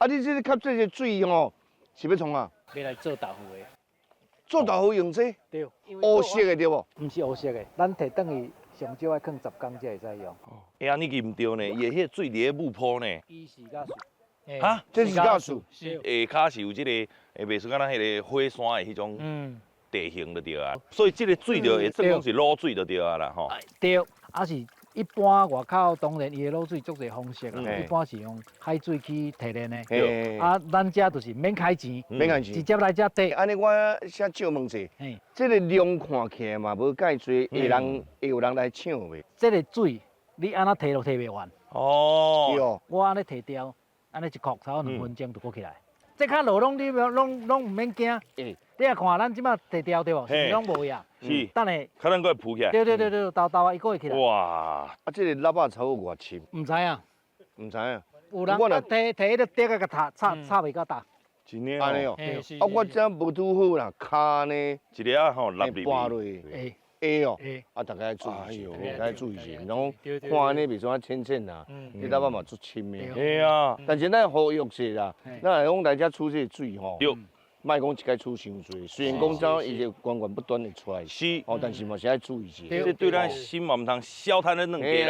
啊，你這個吸這個水吼，是欲創啥？欲來做豆腐的。做豆腐用這個？對。烏色的對無？毋是烏色的，咱提轉去上少愛囥10工才會使用。欸，按呢毋對呢，伊的彼個水佇咧霧坡呢。伊是較哈？這是酵素。下跤是有這個，袂輸敢若彼個火山的彼種地形就對啊。所以這個水就會算講是滷水就對啊啦吼。對，啊是一般外口當然伊的滷水足濟方式啦，一般是用海水去提煉的。啊，咱遮就是免開錢，免開錢，直接來遮提。按呢我先借問者，這個量看起來嘛無蓋濟，會有人來搶袂？這個水你按怎提都提袂完。哦。我按呢提掉，按呢一擴，差不多2分鐘就閣起來。這較落攏你攏毋免驚。你若看咱這擺提掉對無？是攏無呀。是。等下。可能閣會浮起來。對對對對，沓沓啊，伊閣會起來。哇！啊，這個粒仔差不多偌深？毋知影。毋知影。有人提提彼個竹仔共插插插袂夠大。真的。按呢哦。啊，我這無拄好啦，跤呢？一粒仔吼，落入去。搬落去。會。會哦。啊，大家愛注意一下，大家愛注意一下，然後看按呢袂煞淺淺啦，彼粒仔嘛足深的。嘿啊。但是咱呼籲者啦，咱若講來遮取這個水吼。莫講一擺取傷濟，雖然講這伊就源源不斷的出來，哦，但是嘛是愛注意一下。這對咱心嘛毋通小趁咱兩家人。